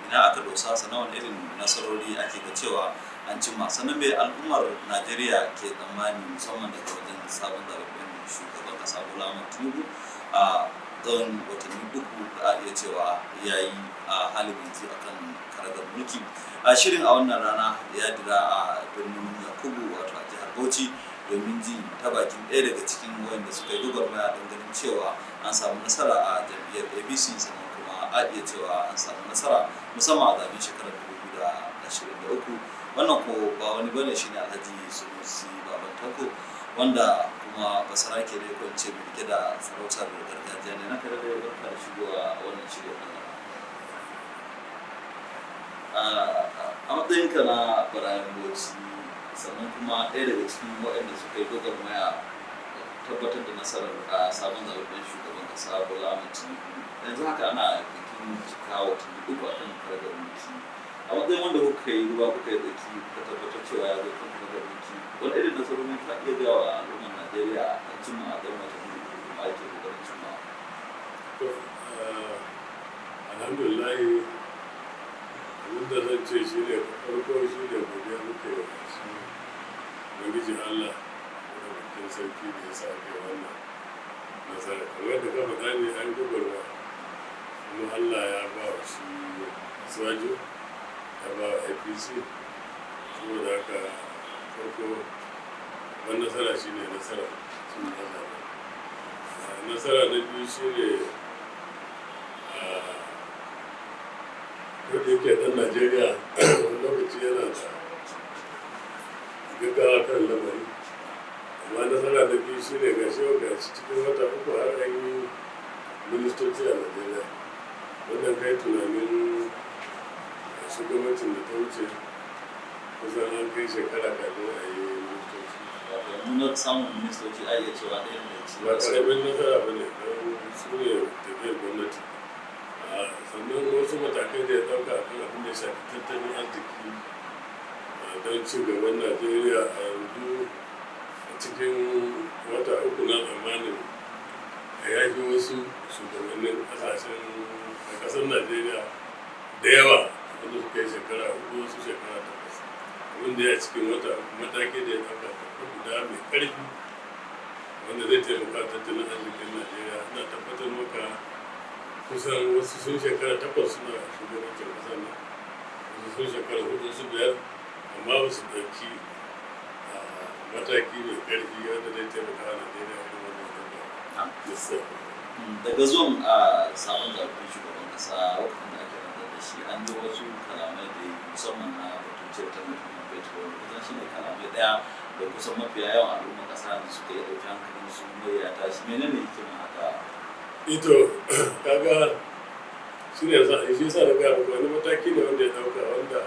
Ina aka dosa, sannan wani irin nasarori ake ga cewa an cimma, sannan mai al'ummar Najeriya ke tsammani, musamman daga wajen sabon zaɓaɓɓen shugaban ƙasa Bola Ahmed Tinubu a tsawon watanni 3 da a iya cewa ya yi a halin yanzu akan karagar mulki? A shirin a wannan rana ya dira a birnin Yakubu, wato a jihar Bauchi, domin ji ta bakin ɗaya daga cikin wayanda suka yi gwagwarmaya don ganin cewa an samu nasara a jam'iyyar APC, sannan kuma a iya cewa an samu nasara musamman a zaben shekarar 2023. Wannan ko ba wani bane, shine Alhaji Sunusi Baban Tanko, wanda kuma basarake ne, ko in ce mai rike da sarautar gargajiya ne. Na kare da barka da shigowa wannan shirin. Wannan a matsayinka na Barayin Bauchi, sannan kuma ɗaya daga cikin waɗanda suka yi gwagwarmaya tabbatar da nasarar a sabon zaɓaɓɓen shugaban ƙasa Bola Ahmed Tinubu, yanzu haka ana bikin cika watanni 3 a kan karagar mulki. A matsayin wanda kuka yi ruwa kuka yi tsaki kuka tabbatar cewa ya zo kan karagar mulki, wani irin nasarori ka iya gaya wa al'ummar Najeriya an cimma a tsawon watanni 3 kuma ake kokarin cimma? To, alhamdulillah, abinda zan ce shi ne, farko shi ne godiya muke wa shi Ubangiji Allah Madaukakin Sarki da ya sa aka yi wannan nasara. Kamar yadda ka faɗa ne, an gwagwarmaya kuma Allah ya ba wa shi Asiwaju, ya ba wa APC. Saboda haka, farko wani nasara shi ne nasara sun zaɓe. Nasara na biyu shi ne, ko da yake ɗan Najeriya wani lokaci yana da gaggawa kan lamari, amma nasara na biyu shi ne gashi yau gashi cikin wata 3 har an yi ministoci a Najeriya. Wannan kai tunanin shugabancin da ta wuce, kusan an kai shekara kafin a yi ministoci. Wato yanzu na samun ministoci a iya cewa ɗaya ne daga cikin Ba karamin nasara ba ne, don su ne tafiyar gwamnati. Sannan wasu matakai da ya ɗauka a kan abin da ya shafi tattalin arziki don ci gaban Najeriya a yanzu, a cikin wata 3, na tsammanin a yafi wasu shugabannin kasashen a ƙasar Najeriya da yawa wanda suka yi shekara 4, wasu shekara 8. Abin da ya cikin wata 3, mataki da ya ɗauka guda mai ƙarfi wanda zai taimaka tattalin arzikin Najeriya, ina tabbatar maka kusan wasu sun shekara 8 suna shugabancin ƙasar nan, wasu sun shekara 4, su 5, amma ba su ɗauki mataki mai ƙarfi wanda zai taimaka wa Najeriya irin wannan ɗauka. Daga zuwan a sabon zaɓen shugaban ƙasa, lokacin da ake rantsar da shi, an ji wasu kalamai da yi, musamman na batun cire tallafin man fetur, wanda kusan shine kalamai ɗaya da kusan mafiya yawan al'ummar ƙasa da suka yi ɗauki hankalin su mai ya tashi. Menene hikimin haka? Ito kaga shi ne shi yasa na gaya maka wani mataki ne wanda ya ɗauka, wanda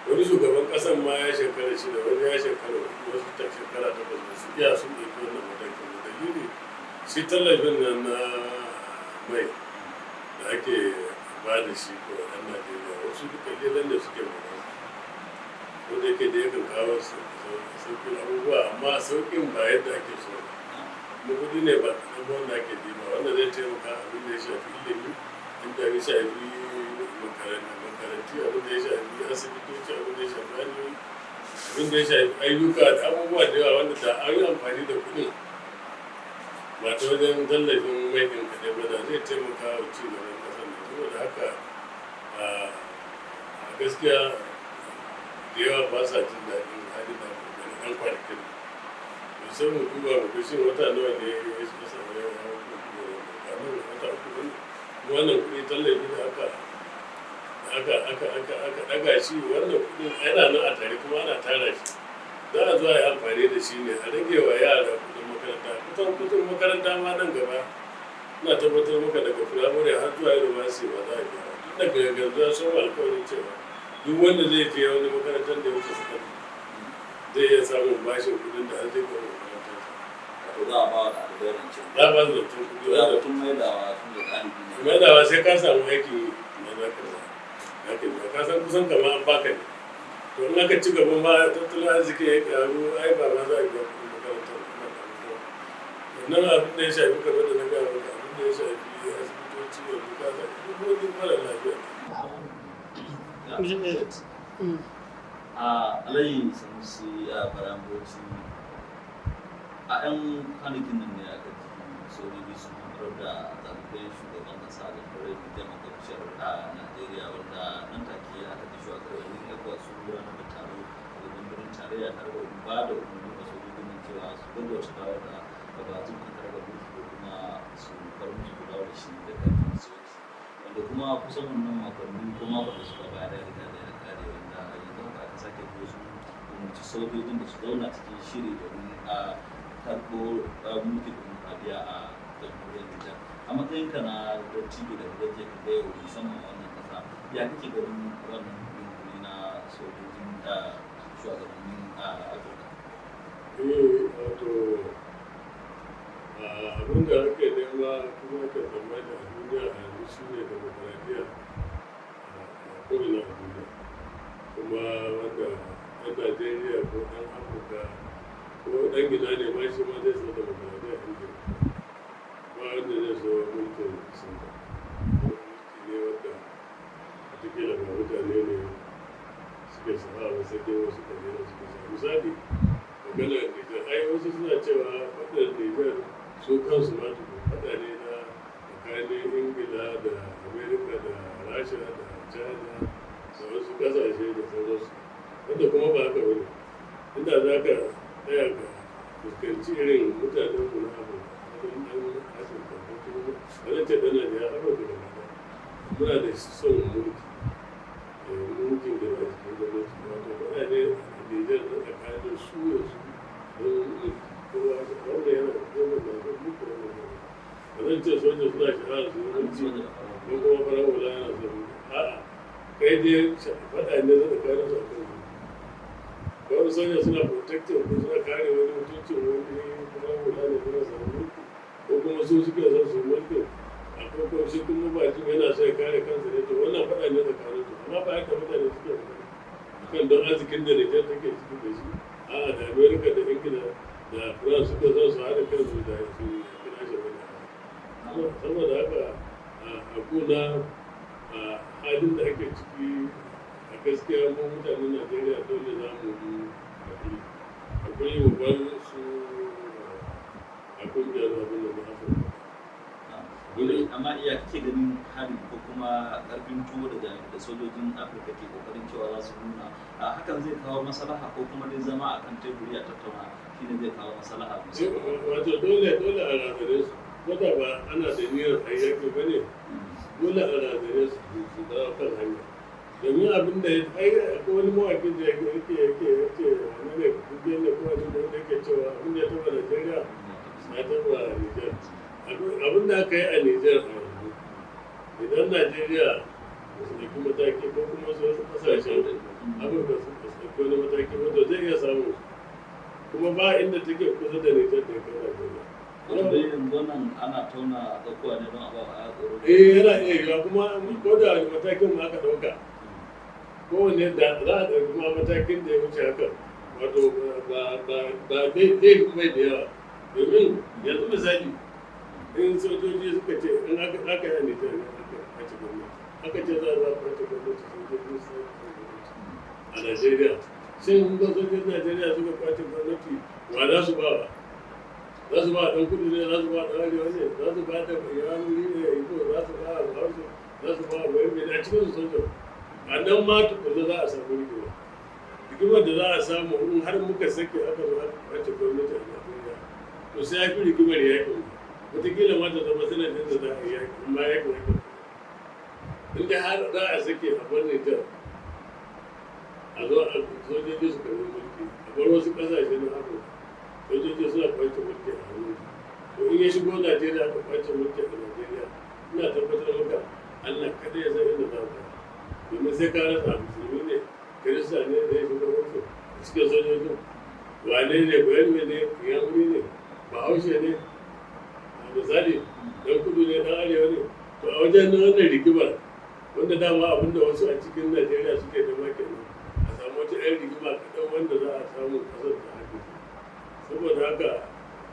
wani shugaban ƙasan ma ya shekara 6, wani ya shekara 4, wasu ta shekara 8 ba su iya sun ɗauki wannan matakin da. Dalili, shi tallafin nan na mai da ake ba da shi ko 'yan Najeriya, wasu kalilan da suke mora, wanda yake da yakan kawo sauƙin abubuwa, amma sauƙin ba yadda ake so ba. Kuma kuɗi ne ba kaɗan ba wanda ake diba, wanda zai taimaka abin da ya shafi ilimi, inda ya shafi makaranti, abin da ya shafi asibitoci, abin da ya shafi hanyoyi, abin da ya shafi ayyuka da abubuwa da yawa, wanda da an yi amfani da kuɗin ba ta wajen tallafin mai ɗin kaɗai ba, da zai taimaka wa ci gaban ƙasar nan. Saboda haka, a gaskiya da yawa ba sa jin daɗin halin da aka gani ɗan kwanakin. To, sai mu duba mu ga shin wata nawa ne ya samu ya hau nan, wata 3 ne. Wannan kuɗi tallafi da aka ɗaga shi, wannan kuɗin yana nan a tare kuma ana tara shi. Za a zo a yi amfani da shi ne a rage wa yara kuɗin makaranta, kusan kuɗin makaranta ma nan gaba. Ina tabbatar maka daga firamare har zuwa university ba za a biya ba. Tun daga yanzu ya soma alkawarin cewa duk wanda zai je wani makarantar da ya wuce sakandare zai iya samun bashin kuɗin da har zai gama makarantar. Wato za a ba wa ɗalibai rancen? Za a ba su rancen kuɗi. Ya wanda batun maidawa, tun da ɗalibi ne? Maidawa sai ka samu aikin yi na za ka biya. Ka san kusan kamar an baka ne. To, in aka ci gaba ma, tattalin arziki ya karu, ai ba ma za a biya kuɗin makarantar ba. Wannan abin da ya shafi, kamar da na gaya maka, abin da ya shafi asibitoci, yanzu ka san duk wani mara lafiya A Alhaji Sanusi a Baramboci, a 'yan kwanakin nan ne aka ji sojoji sun hamɓarar da zaɓaɓɓen shugaban ƙasa a jamhuriyar Nijar, makwabciyar a Najeriya, wanda nan take aka ji shugabannin ECOWAS sun gudanar da taro a babban birnin tarayya tare da ba da umarni ga sojojin nan cewa su gaggauta dawo da Bazoum kan karagar mulki ko kuma su bar musu su dawo da shi da ƙarfin soji, wanda kuma kusan wannan makonni ko makon da suka bayar ya riga da ya kare, wanda yanzu haka aka sake biyo su umarci sojojin da su zauna cikin shiri domin a karɓo mulkin dimokuraɗiyya a jamhuriyar Nijar. A matsayinka na dattijo da gaje ka ga yau musamman a wannan ƙasa, ya kake ganin wannan yunkuri na sojojin da shugabannin Afirka? Eh, wato abin da ake nema kuma ake tsammani a duniya a yanzu shine demokuraɗiyya a ko'ina a duniya, kuma wanda ɗan Najeriya ko ɗan Afirka ko ɗan gina ne ma, shi ma zai so demokuraɗiyya. Inda ba wanda zai so mulkin soja, mulki ne wanda wataƙila ba mutane ne suke sha'awa ba, sai dai wasu ƙabilan suke sha'awa. Misali, maganar Nijar, ai wasu suna cewa faɗan Nijar su kansu ma tukun faɗa ne na tsakanin Ingila da Amerika da Rasha da China da wasu ƙasashe da sauransu, wanda kuma ba haka bane. Inda za ka tsaya ka fuskanci irin mutanen mu na Afirka, wajen ɗan Afirka ko kuma ba zan ce ɗan Najeriya, Afirka gaba ɗaya, muna da son mulki, mulkin da a cikin gwamnati. Wato faɗa ne a Nijar na tsakanin su da su don mulki. Kowa wanda yana gwamnati na son mulki, wanda ba zan ce soja suna sha'awar su yi mulki ko kuma farar hula yana son mulki. A'a, kai dai faɗa ne na tsakanin su akan mulki. Wani soja suna protecting ko suna kare wani mutuncin wani farar hula ne suna samu mulki, ko kuma su suke son su yi mulkin, akwai ko shi kuma Bazoum yana so ya kare kansa ne. To, wannan faɗa ne tsakanin su, amma ba haka mutane suke magana kan don arzikin da Nijar take ciki da shi. A'a, da Amerika da Ingila da France suka zo su haɗa kansu da su kira shi wani. Saboda haka, a kuna a halin da ake ciki a gaskiya, mu mutanen Najeriya dole za mu yi hakuri, hakuri, mu bar su a kungiyar abin da na Afirka. Amma iya kake ganin harin ko kuma karfin tuwo da sojojin Afirka ke kokarin cewa za su nuna a hakan zai kawo maslaha, ko kuma dai zama a kan teburi a tattauna shine zai kawo maslaha? Wato dole dole a razane su, ko da ba ana da niyyar a yaki ba ne, dole a razane su su dawo kan hanya. Domin abin da ai akwai wani mawakin da yake wani ne kungiyar ne ko wani da yake cewa abin da ya taba Najeriya ya taba Nijar. Abin da aka yi a Nijar a yanzu, idan Najeriya ba su ɗauki mataki ko kuma su wasu ƙasashen Afirka su ɗauki wani mataki ba, to zai iya samun su, kuma ba inda take kusa da Nijar da ya kai Najeriya. Wato dai yanzu wannan ana tauna tsakuwa ne don a ba wa aya tsoro. Eh, yana iya yiwuwa. Kuma ko da wani matakin ma aka ɗauka, kowanne da za a ɗauki ma matakin da ya wuce haka, wato ba dai bai da yawa. Domin yanzu misali, in sojoji suka ce in aka yi a Nijar ne aka kwace gwamnati, aka ce za a kwace gwamnati, sojoji su kwace gwamnati a Najeriya, shin in ga sojojin Najeriya suka kwace gwamnati, wa za su ba? Wa za su ba? Ɗan kudu ne za su ba? Ɗan arewa ne za su ba? Da yamuri ne, Ibo za su ba? Bahaushe za su ba? Bayan mai a cikin su sojan a nan ma tukunna za a samu rigima. Rigimar da za a samu in har muka sake aka zo aka kwace gwamnati a Najeriya, to sai ya fi rigimar yakin wataƙila ma ta zama sanadin da za a yi yakin ma yakin. Inda har za a sake a bar Nijar, a zo a sojoji su karbi mulki, a bar wasu ƙasashe na Afirka sojoji suna kwace mulki a hannu, to in ya shigo Najeriya aka kwace mulki a Najeriya, ina tabbatar maka Allah kada ya san inda za ka, domin sai ka rasa musulmi ne, kirista ne da ya shiga mulki a cikin sojojin, wane ne, bayan ne, yamuri ne, bahaushe ne, a misali dan kudu ne, dan arewa ne. To, a wajen wannan rigimar, wanda dama abinda wasu a cikin Najeriya suke nema kenan, a samu wata 'yan rigima kaɗan wanda za a samu ƙasar ta haɗe. Saboda haka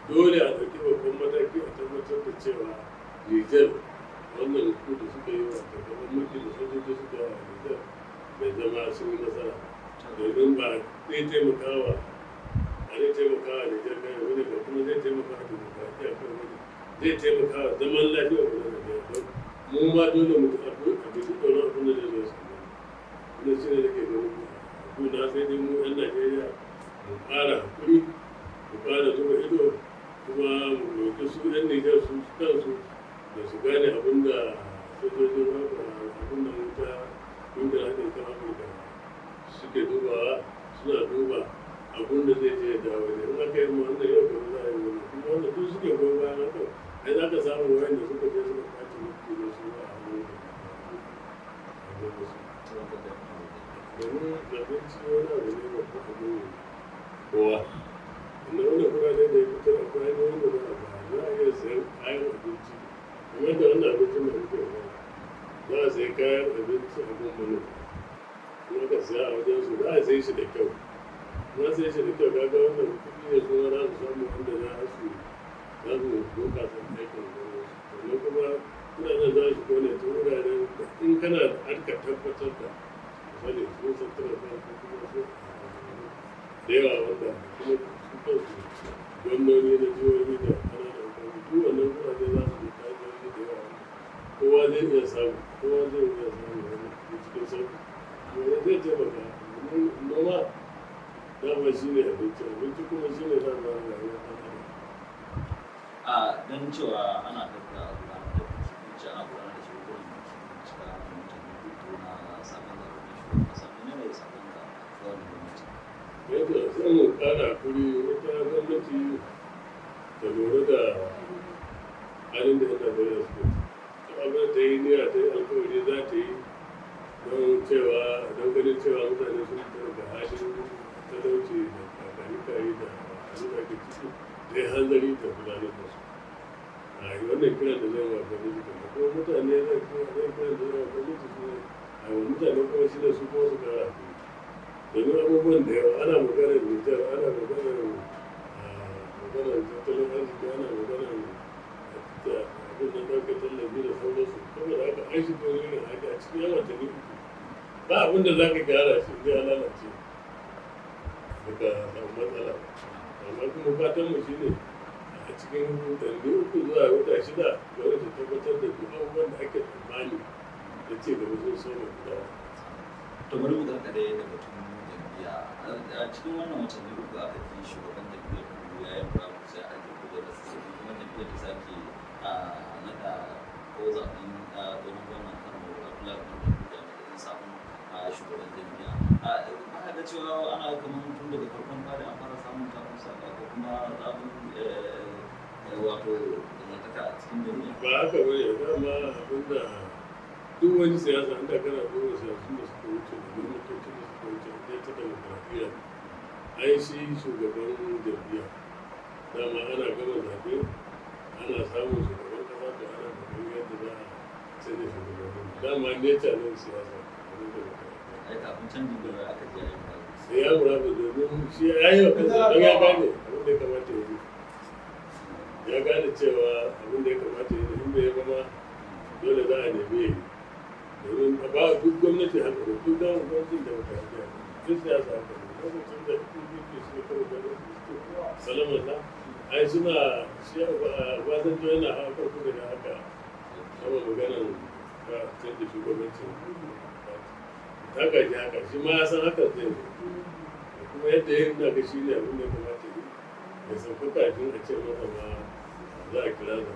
dole a ɗauki babban mataki a tabbatar da cewa Nijar, wannan ku da suka yi wa gaban mulki da sojoji suka yi wa Nijar bai zama sun yi nasara, domin ba zai taimakawa ba zai taimakawa Nijar kai wani ba, kuma zai taimakawa dimokuraɗiyya kai wani, zai taimakawa zaman lafiya kuma Najeriya. Don mu ma dole mu abu a bisa tsoron abin da zai zo su ne. Wannan shi ne nake ganin abu na, sai dai mu 'yan Najeriya mu ƙara hakuri, mu ƙara zuba ido, kuma mu roƙi su 'yan Nijar su kansu da su gane abin da sojojin abin da wuta ƙungiyar haɗin kan Afirka suke dubawa. Suna duba abin da zai je ya dawo ne. In aka yi mu wannan yau, gobe za a yi wannan. Kuma wanda duk suke goyon bayan haka, ai za ka samu wayanda suka je suka kwace mulki ne su a hannun da wasu, domin abinci wani abu ne babban abin kowa. Amma wannan kuɗaɗe da ya fitar, akwai hanyoyin da za a bayar, za a iya sayan kayan abinci kamar da wannan abincin da muke magana. Za a sayi kayan abinci a gun manoma. In aka saya a wajen su, za a sayi shi da kyau. In an sayi shi da kyau, kaga wannan kuɗi ne su ma za su samu wanda za su bunƙasa aikin gonarsu. Sannan kuma kuɗaɗen za su shigo ne ta wuraren da in kana da har ka tabbatar da misali su Central Bank ko kuma su da yawa, wanda kuma su kansu gwamnoni na jihohi da ƙananan hukumomi, duk wannan kuɗaɗe za su bi ta hanyoyi da yawa wanda kowa zai iya samu wani kuɗi cikin sauƙi. Wanda zai taimaka, domin noma dama shi ne abinci, abinci kuma shi ne dama rayuwar ɗan adam. A ganin cewa ana tafiya a gudanar da biki, ko ce ana gudanar da shi wurin biki cika mutane 3 na sabon zaɓen shugaban ƙasa, menene sakon ka ga wannan gwamnati? Yadda sai mu ƙara hakuri, ita gwamnati ta lura da halin da 'yan Najeriya suke ciki. Duk abin da ta yi niyya, ta yi alkawari za ta yi don ganin cewa mutane sun fita daga halin talauci da kakanikayi da wahalhalu da ake ciki, ta yi hanzari ta gudanar da su. A wannan kiran da zai wa gwamnati kenan. Kuma mutane zai kiran da zai wa gwamnati shi ne a wa mutane kuma shi ne su kuma su ƙara hakuri, domin abubuwan da yawa ana maganar Nijar, ana maganar tattalin arziki, ana maganar abin da ɗauke tallafi da sauransu. Saboda haka an shiga wani irin hali a cikin yan watanni 3, ba abin da za ka gyara shi zai lalace baka samu matsala ba. Amma kuma fatan mu shine a cikin watanni 3 zuwa wata 6, gwamnati ta tabbatar da duk abubuwan da ake tsammani da ci gaba sun soma gudana. To, bari mu karkare da batun jam'iyya. A cikin wannan watanni 3 aka ji shugaban jam'iyyar kudu ya yi murabus, ya ajiye kujerar sa, sannan kuma jam'iyyar ta sake naɗa ko zaɓen tsohon gwamnan Kano Abdullahi Umar Ganduje a matsayin sabon shugaban jam'iyya. Ba ga cewa ana kamar tun daga farkon fari an fara samun takun saka ko kuma zaɓen wato dangantaka a cikin jam'iyya? Ba haka ba ne. Dama abinda duk wani siyasa, inda kana duba siyasun da suka wuce da gwamnatocin da suka wuce, inda ta demokradiyya, ai shi shugaban jam'iyya dama ana gama zaɓe ana samun shugaban ƙasa, to ana gaban yadda za a canza shugabannin. Dama nature ne siyasa wani demokradiyya. Ai kafin canjin da aka ji ya yi murabus. Sai ya murabus, domin shi ya yi wa kansa, don ya gane abin da ya kamata ya yi. Ya gane cewa abin da ya kamata ya yi, in bai yi ba ma dole za a nemi ya yi, domin a ba duk gwamnati haka ne, duk gwamnatin demokradiyya, duk siyasa haka ne. Lokacin da PDP suka kawo gwamnati suke salamalla, ai suna shi Obasanjo yana hawa kan kujera haka kama maganan ka canza shugabancin ta gaji haka, shi ma ya san haka zai zo. Kuma yadda ya nuna ga shi ne abin da ya kamata yi, ya sauka kafin a ce masa ma za a kira zaɓe.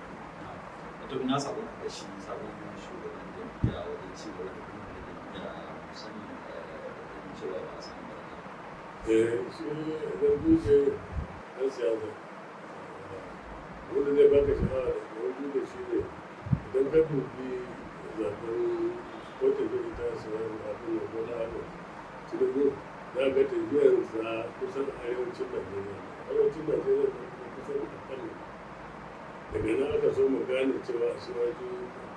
To, ina sakon ka shi sabon shugaban jam'iyya wajen ci gaba da kuma da jam'iyya, musamman da ganin cewa ba a samu barka? Eh, shi Ganduje ɗan siyasa, wanda zai baka sha'awa da Ganduje shi ne idan ka dubi zaben ko tafiyar ta siya abin da Bola Ahmed Tinubu, za ga tafiyarsa kusan arewacin Najeriya, arewacin Najeriya na kuma kusan a Kano. Daga nan aka so mu gane cewa Asiwaju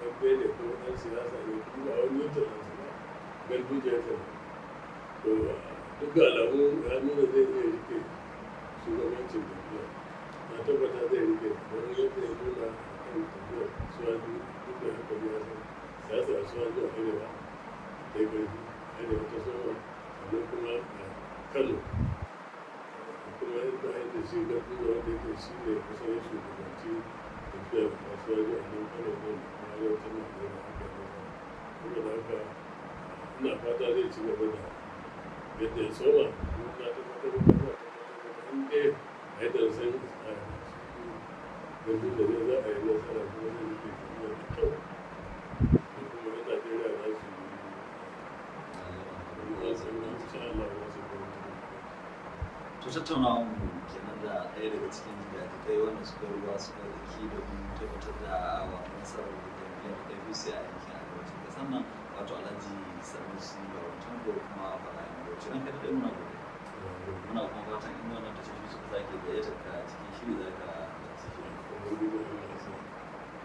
babbe ne ko ɗan siyasa ne, kuma ba wani talansa ba Ganduje ya tana. To, duk alamu ya nuna zai iya rike shugabancin jam'iyya. Na tabbata zai rike, don yadda ya nuna a kan tafiyar Asiwaju, duk da hankali ya san siyasar Asiwaju a arewa ta yi ƙarfi, arewa ta soma. Kano, kuma yadda yadda shi Ganduje, wanda yake shi ne kusan ya shugabanci tafiyar kasuwanci a nan Kano ɗin da kuma arewacin Najeriya, haka yi nasara. Saboda haka ina fata zai ci gaba da yadda ya soma. Kuma na tabbatar maka, ina tabbatar maka, in dai a yadda na san Ganduje ne, za a yi nasara, kuma zai rike jam'iyyar da kyau, da kuma 'yan Najeriya za su yi insha Allah za su yi. To, tattaunawar mu kenan da ɗaya daga cikin jigajigai wanda suka ruwa suka tsaki domin tabbatar da wato nasarar jam'iyyar APC a yankin arewacin ƙasar nan, wato Alhaji Sanusi Baban Tanko, kuma Barayin Bauchi. Ranka daɗe, muna gode, muna kuma fatan in wannan tashoshi suka sake gayyatar ka cikin shiri, za ka halarci shirin. Ubangiji Allah ya sa.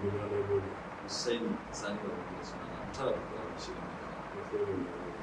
Ni ma na gode. Hussein Sani Babangida sunana, mu tara da kowa wani shirin na gaba. Sai mun